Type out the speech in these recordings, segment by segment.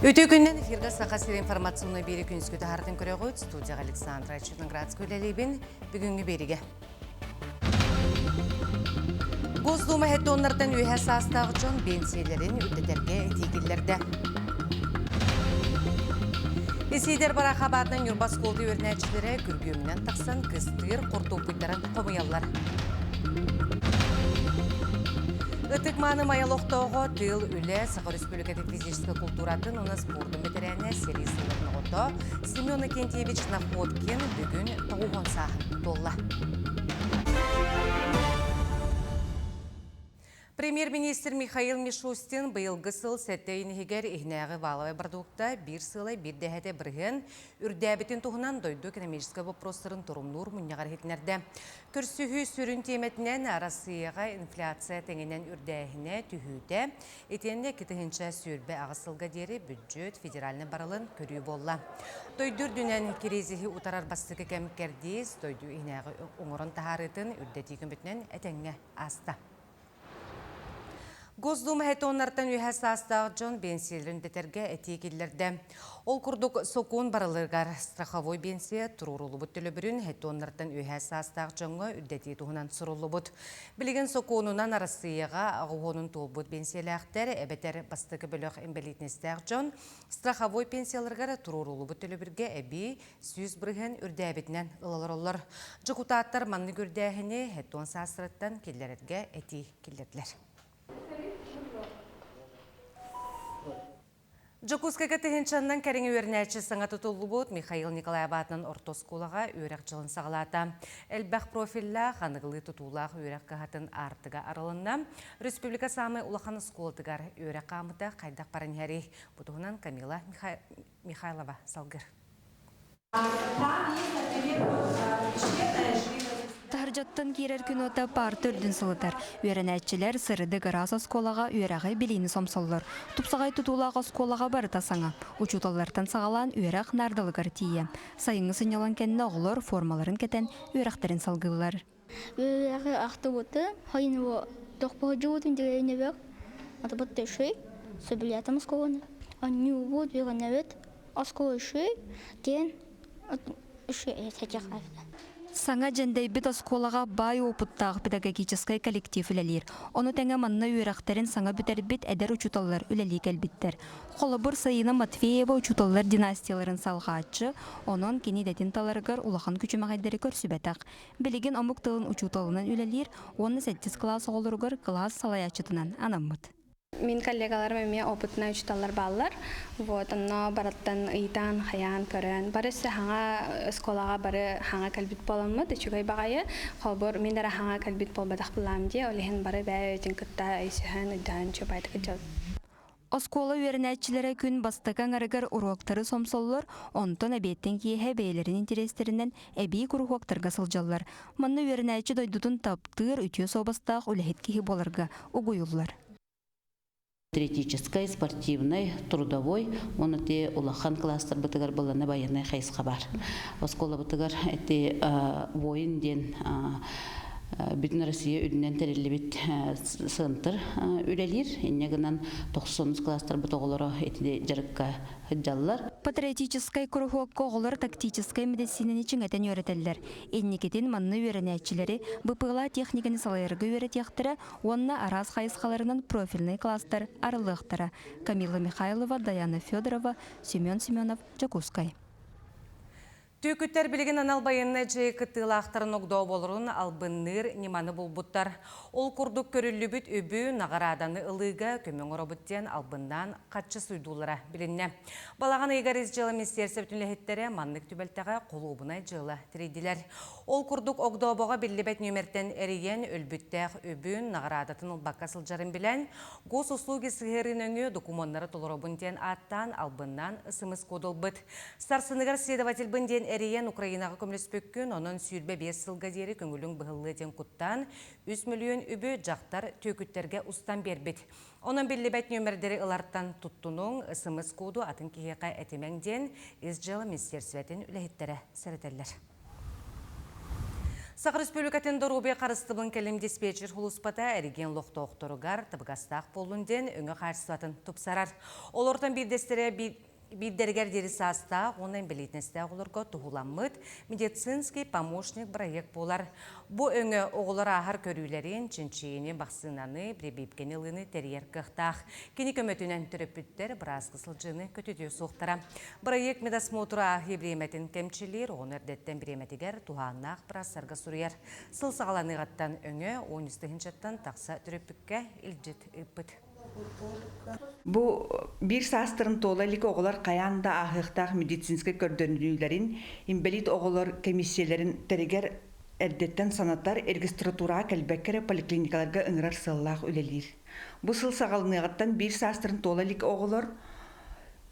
Үтүө күннэн эфиргэ Саха сирин информационнай биэри күнүскү таһаартын көрөҕүт. Студияҕа Александра Черноградская үлэлиибин. Бүгүҥҥү биэригэ. Госдума хеттоннартан үөһэ саастаах дьон биэнсийэлэрин үрдэтэргэ этии киллэрдэ. Исиидэр Барахабаатынан Ньурба оскуолатын үөрэнээччилэрэ күргүөмүнэн тахсан кыстыыр хортуоппуйдарын хомуйаллар. Ытык-мааны Майа олохтооҕо тыыл үлэ Саха Республикатын физическэй култууратын уонна спордун бэтэрээнэ сэрии сылларын оҕото Семен Акентьевич Находкин бүгүн тоҕуһуон сааһын туолла. Премьер-министр Михаил Мишустин быйылгы сыл сэттэ ыйын иһигэр иһинээҕи валовай продукта биир сыалай биир дэһэтэ бырыһыан үрдээбитин туһунан дойду экономическай боппуруостарын торумнуур мунньаҕар иһитиннэрдэ. Көрсүһүү сүрүн тиэмэтинэн Арассыыйаҕа инфляция тэҥинэн үрдээһинэ, түһүүтэ, итиэннэ 2028 сылга диэри бүддьүөт федеральнай барылын көрүү буолла. Дойду үрдүнэн кризиһи утарар бастакы кэм кэрдиис дойду иһинээҕи оҥорон таһаарыытын үрдэтии көмөтүнэн этэҥҥэ ааста. Госдума хетоннартан үөһэ саастаах дьон биэнсийэлэрин үрдэтэргэ этии киллэрдэ. Ол курдук, сокуон барылыгар страховой биэнсийэ туруоруллубут төлөбүрүн хетоннартан үөһэ саастаах дьоҥҥо үрдэтии туһунан суруллубут. Билигин сокуонунан Арассыыйаҕа аҕыһуонун туолбут биэнсийэлээхтэр эбэтэр бастакы бөлөх инбэлиитинэстээх дьон страховой пенсияларыгар туруоруллубут төлөбүргэ эбии 100% үрдээбитинэн ыла олороллор. Дьокутааттар маннык үрдээһини хетон саастарыттан киллэрэргэ этии киллэрдилэр. Дьокуускайга тыһыынчаннан кэриҥэ үөрэнээччи саҥа тутуллубут Михаил Николаев аатынан орто оскуолаҕа үөрэх дьылын саҕалаата. Элбэх профиллаах, аныгылыы тутуулаах үөрэх кыһатын аартыга арылынна. Республика саамай улахан оскуолатыгар үөрэх хаамыта хайдах баран иһэрий? Бу туһунан Камила Михайлова салгыр. Таһырдьаттан киирэр күн уота паарта үрдүн сылытар. Үөрэнээччилэр сырдык ыраас оскуолаҕа үөрэҕи билиини сомсоллор. Тупсаҕай тутуулаах оскуолаҕа барыта саҥа. Учууталлартан саҕалаан үөрэх наардалыгар тиийэ. Сайыҥҥы сынньалаҥ кэннэ оҕолор формаларын кэтэн үөрэхтэрин салгыыллар. Үөрэҕи ахтыбытым, хайын тохпоһдьубутун дьиҥинэбэр атыбыт үчүгэй, сөбүлээтим оскуоланы. Анньуубут, үөрэнэбит, оскуола үчүгэй диэн үчүгэй Саҥа дьэндэйбит оскуолаҕа баай уопуттаах педагогическай коллектив үлэлиир. Ону тэҥэ манна үөрэхтэрин саҥа бүтэрбит эдэр учууталлар үлэлии кэлбиттэр. Холобур, Саина Матвеева учууталлар династияларын салҕааччы, онон кини идэтин таларыгар улахан күчүмэҕэйдэри көрсүбэтэх. Билигин омук тылын учууталынан үлэлиир уонна сэттис кылаас оҕолоругар кылаас салайааччытынан анаммыт. Мин коллегаларым эмиэ опытнай учууталлар бааллар. Вот, онно барыттан ыйытан, хайаан көрөн, бары өссө хаҥа оскуолаҕа бары хаҥа кэлбит буоламмыт, үчүгэй баҕайы. Холобур, мин эрэ хаҥа кэлбит буолбатах былаам дии, ол иһин бары бэйэ-бэйэтин кытта өйсөһөн, өйдөһөн үчүгэй баҕайытык Оскуола үөрэнээччилэрэ күн бастакы аҥарыгар уруоктары сомсоллор, онтон эбиэттэн киэһэ бэйэлэрин интэриэстэринэн эбии куруһуоктарга сылдьаллар. Манна үөрэнээччи дойдутун таптыыр, үтүө суобастаах үлэһит киһи буоларга угуйуллар. Теоретическай, спортивнай, трудовой уонна ти улахан класстарбытыгар быланы байыаннай хайысха бар. Оскуолабытыгар эти воин диэн Бүтүн Россия үрдүнэн тэриллибит центр үлэлиир. Инньэ гынан тохсунус класстарбыт оҕолоро ити дьарыкка сылдьаллар. Патриотическай куруһуокка оҕолор тактическай мэдиссиинэни чиҥэтэн үөрэтэллэр. Инникитин манна үөрэнээччилэри БПЛА техниканы салайарга үөрэтиэхтэрэ уонна араас хайысхаларынан профильнай класстар арыллыахтара. Камила Михайлова, Даяна Федорова, Семен Семенов, Дьокуускай. Түөкүттэр билигин анал байыаннай дьайыы кыттыылаахтарын огдооболорун албынныыр ньыманы булбуттар. Ол курдук көрүллүбүт үбү наҕарааданы ылыыга көмө оҥоробут диэн албыннаан харчы суйдууллара билиннэ. Балаҕан ыйыгар ис дьыала министиэристибэтин үлэһиттэрэ маннык түбэлтэҕэ холуобунай дьыала тэрийдилэр. Ол курдук огдообоҕо биллибэт нүөмэртэн эрийэн өлбүттээх үбүн наҕараадатын ылбакка сылдьарын билэн, Госуслуги сыһыарыы нөҥүө докумуоннары толоробун диэн ааттаан албыннаан СМС код ылбыт. Сарсыныгар следовательбын диэн эрийэн Украинаҕа көмөлөспүккүн, онон 25 сылга диэри көҥүлүҥ быһыллыа диэн куттаан, 3 мөлүйүөн үбү дьахтар түөкүттэргэ устан биэрбит. Онон биллибэт нүөмэрдэри ылартан туттунуҥ, СМС-куоду атын киһиэхэ этимэҥ диэн Ис дьыала министиэрсибэтин үлэһиттэрэ сэрэтэллэр. Саха Республикатын доруобуйа харыстыбын кэлим диспетчер сулууспата эригиэн олохтоохторугар табыгастаах буоллун диэн өҥө хаачыстыбатын тупсарар. Олортон биирдэстэрэ биирдэригэр диэри саастаах уонна инбэлиитинэстээх оҕолорго туһуламмыт медицинский помощник бырайыак буолар. Бу өҥө оҕолор ааһар көрүүлэрин, чинчийиини, бахсыынаны, прививкэни ылыыны тэрийэр кыахтаах. Кини көмөтүнэн төрөппүттэр бырааска сылдьыыны көтүтүө суохтара. Бырайыак медосмотру ааһыы бириэмэтин кэмчилиир, оҕону эрдэттэн бириэмэтигэр туһааннаах быраастарга суруйар. Сыл саҕаланыаҕыттан өҥө 13 тыһыынчаттан тахса төрөппүккэ илдьит ыыппыт. Бу биир саастарын туола илик оҕолор хайаан да ааһыахтаах медицинскэй көрдөрүүлэрин инбэлиит оҕолор комиссияларын тэригэр эрдэттэн санатар, регистратураҕа кэлбэккэ эрэ поликлиникаларга ыҥырар сыаллаах үлэлиир. Бу сыл саҕаланыаҕыттан биир саастарын туола илик оҕолор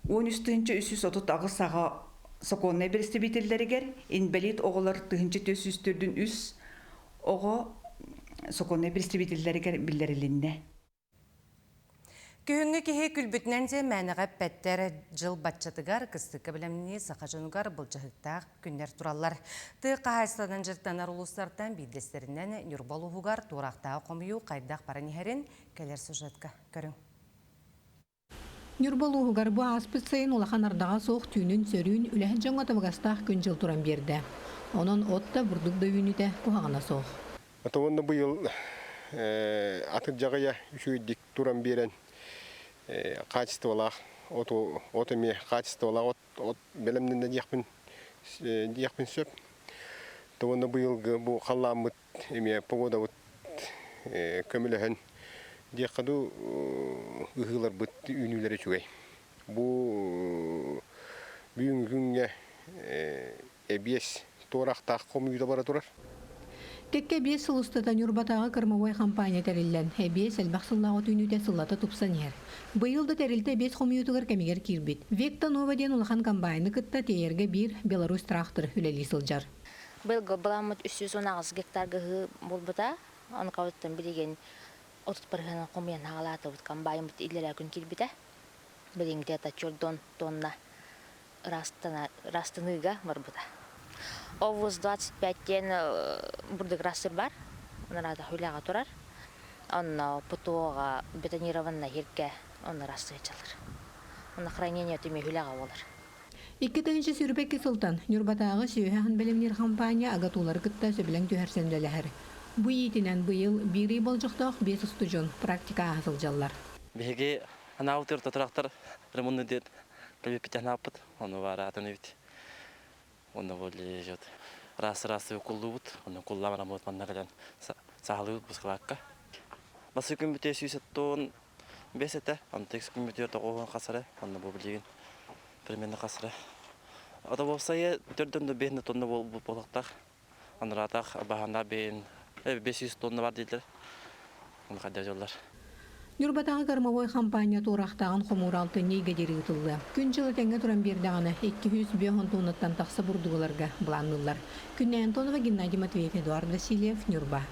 13 338 аҕа сокуоннай бэрэстэбиитэллэригэр инбэлиит оҕолор 1403 оҕо сокуоннай бэрэстэбиитэллэригэр биллэрилиннэ. Күһүҥҥү киһи күлбүтүнэн дьэ мээнэҕэ эппэттэр. Дьыл баччатыгар кыстыкка бэлэмнии саха дьонугар былдьаһыктаах күннэр тураллар. Тыа хаһаайыстыбанан дьарыктанар улуустартан биирдэстэринэн Ньурба улууһугар туорахтаах хомуйуу хайдах баран иһэрин кэлэр сюжетка көрүҥ. Ньурба улууһугар бу ааспыт сайын улахан ардаҕа суох түүнүн сөрүүн, үлэһит дьоҥҥо табыгастаах күн-дьыл туран биэрдэ. Онон от да, бурдук да үүнүүтэ куһаҕана суох. Уонна быйыл атырдьаҕыйа үчүгэйдик туран биэрэн качестволаах оту от эмиэ качестволаах от от бэлэмнэннэ диэхпин диэхпин сөп. Уонна быйылгы бу халлааммыт эмиэ погодабыт көмөлөһөн диэххэ дуу ыһыыларбыт үүнүүлэрэ үчүгэй. Бу бүгүҥҥү күҥҥэ эбиэс туорахтаах хомуйуута бара турар. Кэккэ 5 сыл устата Ньурбатааҕы кормовой компания тэриллэн, эбиэс элбэх сыллаах от үүнүүтэ сыллата тупсан иһэр. Быйыл да тэрилтэ эбиэс хомуйуутугар кэмигэр киирбит. Векта Нова диэн улахан комбайны кытта тиэйэргэ биир Беларусь трактор үлэлии сылдьар. Быйылгы былааммыт 318 гектарга ыһыы буолбута. Онукабыттан билигин 30% хомуйан хаалаатыбыт. Комбайнбыт иллэрээ күн киирбитэ. Билигин где-то чордон тонна ыраастаныыга барбыта. Овус 25 диэн бурдук ыраастыыр бар. Нараата хүлэҕэ турар. Онно ПТО-ҕа бетонированнай сиргэ онно ыраастыаччылар. Онно хранение түмүү хүлэҕэ буолар. 2022 сылтан Ньурбатааҕы сүөһү аһын бэлэмниир хампаанньа АГАТУлары кытта сөбүлэҥ түһэрсэн үлэлэһэр. Бу иитинэн быйыл биир ый болдьохтоох биэс устудьуон практика ааһа сылдьаллар. Биһиги анаабыт ортотураахтар ремонт диэн кэлбиппит анааппыт, ону баара атын эбит. Онно более раз-раз куллуубут, онно куллаан бараммыт манна кэлэн саһалыыбыт бускалаакка. Басы күн бүтэ 115 этэ, онто күн бүтүөр тоҕуһун хасара, онно бу билигин примерно хасара. Ото уопсайа төрдөн да бэһин тонна буолуохтаах. Анараатах баһааннаах бэйин 500 тонна бар дииллэр. Оны хайда дьоллар. Ньурбатааҕы кормовой хампаанньа туорахтааҕын хомуура алтынньы ыйга диэри ыытыллыа. Күн-дьыл этэҥҥэ туран биэрдэҕинэ, 250 туоннаттан тахса бурдугуларга былаанныыллар. Күннэй Антонова, Геннадий Матвеев, Эдуард Васильев, Ньурба.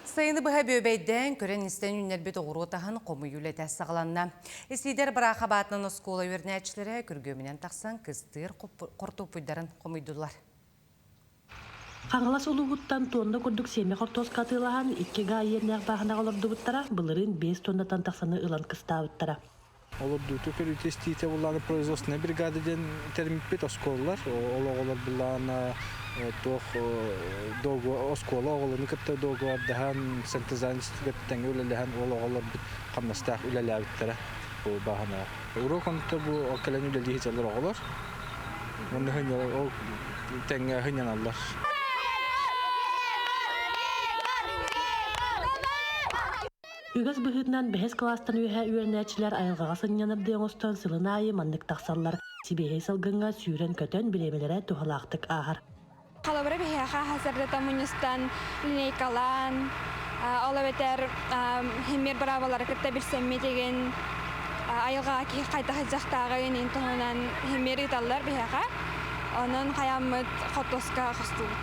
Сайыны быһа бүөбэйдээн, көрөн-истэн үүннэрбит оҕуруот аһын хомуйуу үлэтэ саҕаланна. Исиидэр Бараахап аатынан оскуола үөрэнээччилэрэ күргүөмүнэн тахсан кыстыыр хортуоппуйдарын хомуйдулар. Хаҥалас улууһуттан туонна курдук сиэмэ хортуоска атыылаһан, икки гаа иэннээх бааһынаҕа олордубуттара, былырыын 5 тоннаттан тахсаны ылан кыстаабыттара. Олордууту көрүүтэ-истиитэ буллааны производственная бригада диэн тэрийбит оскуолалар. Ол оҕолор буллаана туох оскуола оҕолорун кытта договордаһан, сантезанистыгар тэҥҥэ үлэлэһэн ол оҕолорбут хамнастаах үлэлээбиттэрэ бу бааһынаҕа. Уруок онто бу кэлэн үлэлии сылдьаллар оҕолор. Онно ол тэҥҥэ сынньаналлар. Үгэс быһыытынан бэһис кылаастан үөһэ үөрэнээччилэр айылҕаҕа сынньанардыы оҥостон сылын аайы маннык тахсаллар. Сибиэһэй салгыҥҥа сүүрэн-көтөн бириэмэлэрэ туһалаахтык ааһар. Холобура биһиэхэ хасардата мунньустан линейкалаан, ол эбэтэр химмир быраабалары кытта билсэммит игин айылҕаҕа киһи хайдах сылдьахтааҕын иин туһунан химмир ыыталлар биһиэхэ. Онон хайаммыт хотуоска хостуубут.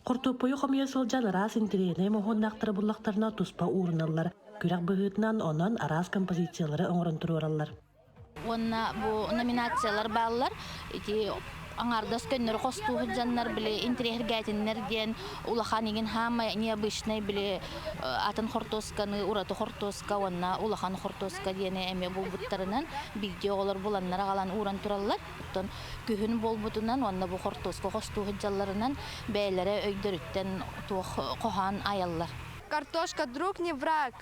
Хортуоппуйу хомуйа сылдьан араас интэриэһинэй моһуоннаахтары буллахтарына туспа ууруналлар. Күрэх быһыытынан онон араас композициялары оҥорон туруораллар. Уонна бу номинациялар бааллар. Ити Аҥаардас көннөрү хостуу сылдьаннар били интириэһиргээтиннэр диэн улахан игин хаамай необычный били атын хортуосканы ураты хортуоска уонна улахан хортуоска диэни эмиэ булбуттарынан биирдии оҕолор буланнар аҕалан ууран тураллар. Оттон күһүн буолбутунан уонна бу хортуоска хостуу сылдьалларынан бэйэлэрэ өйдөрүттэн туох хоһоон айаллар. Картошка друг не враг.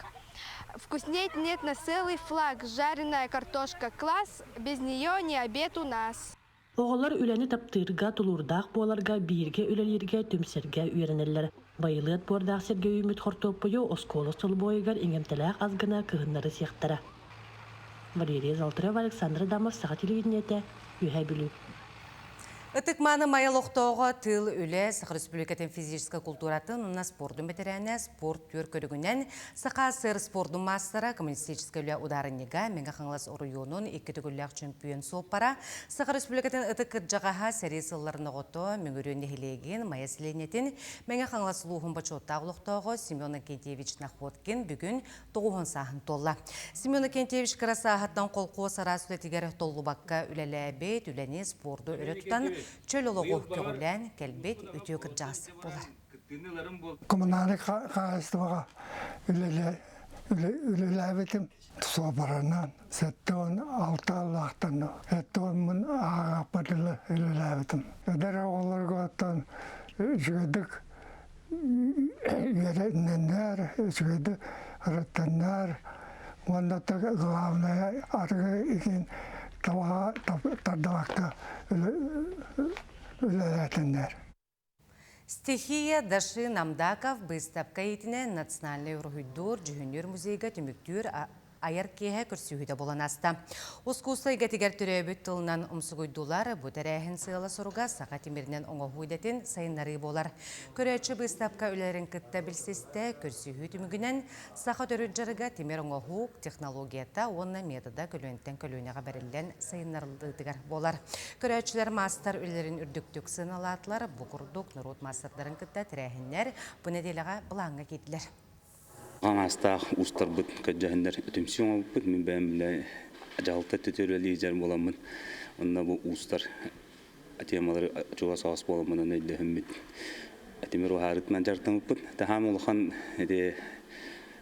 Вкуснеть нет на целый флаг. Жареная картошка класс, без нее не обед у нас. Оҕолор үлэни таптыырга, тулуурдаах буоларга, бииргэ үлэлииргэ, түмсэргэ үөрэнэллэр. Байылыат буордаах сиргэ үүммүт хортуоппуйу оскуола остолобуойугар иҥэмтэлээх ас гына кыһыннары сиэхтэрэ. Валерия Золотарева, Александр Адамов, Саха телевидениетэ, Үөһээ Бүлүү. Ытык-мааны Майа олохтооҕо тыыл үлэ Саха Республикатын физическэй култууратын уонна спордун бэтэрээнэ спорт түөр көрүҥүнэн Саха СССР спордун маастара, коммунистическай үлэ удаарынньыга, Мэҥэ Хаҥалас оройуонун икки төгүллээх чөмпүйүөн суоппара, Саха Республикатын ытык кырдьаҕаһа сэрии сылларын оҕото, Мөҥүрүөн нэһилиэгин Майа сэлиэнньэтин Мэҥэ Хаҥалас улууһун бочуоттаах олохтооҕо Семен Акентьевич Находкин бүгүн тоҕуһун сааһын туолла. Семен Акентьевич кыра сааһыттан колхуос араас үлэтигэр толлубакка үлэлээбит, үлэни, спорду өрө тутан, чөл олоҕу көҕүлээн кэлбит үтүө кырдьаҕас буолар. Коммунальнай хаһаайыстыбаҕа үлэлээбитим. Суоппарынан 76 аллаахтан 70 ааҕааппар дылы үлэлээбитим. Эдэр оҕолорго оттон үчүгэйдик үөрэннэр, үчүгэйдик ырыттаннар уонна главное арыгы игин табаҕа тардыбакка үлэлээтиннэр. Стихия Даши Намдаков быыстапка иитинэн национальнай уруһуйдуур, дьүһүннүүр музейга түмүктүүр айар киэһэ көрсүһүүтэ буолан ааста. Ускуусса эйгэтигэр төрөөбүт тылынан умсугуйдулар. Бу тэрээһин сыала-соруга саха тимиринэн оҥоһуу идэтин сайыннарыы буолар. Көрөөччү быыстапка үлэлэрин кытта билсистэ. Көрсүһүү түмүгүнэн саха төрүт дьарыга тимир оҥоһуук технологията уонна метода көлүөнтэн көлүөнэҕэ бэриллэн сайыннарыллыытыгар буолар. Көрөөччүлэр маастар үлэлэрин үрдүктүк сыаналаатылар. Бу курдук норуот маастардарын кытта тэрээһиннэр бу нэдиэлэҕэ былааҥҥа киирдилэр. Хаҥаастаах уустарбыт көрдөһөннөр түмсүү оҥорбуппут. Мин бэйэм бile дьаһалта өттүтүгэр лидер буоламмын, онно бу уустар темалары чугас соҕус буоламмын онно өйдөһүммүт. Тимир уһаарытынан дьарыктаммыппыт. Таһаам улахан ити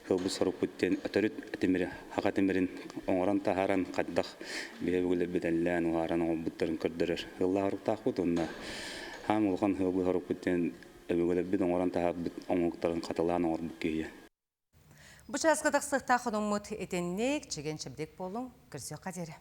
хылбыт сорукпут диэн төрүт тимири, хака тимирин оҥорон таһааран хайдах биһи бүгүлэрбит эллээн уһааран оҥорбуттарын көрдөрөр ыаллаах оруктаахпыт уонна хаам улахан хылбыт сорукпут диэн Өбүгэлэрбит оҥорон таһаарбыт оҥоһуктарын хатылаан оҥорбут киһи. Бу чааска тахсыахтаах хонуммут итинник чэгиэн-чэбдик буолуҥ, көрсүөххэ диэри.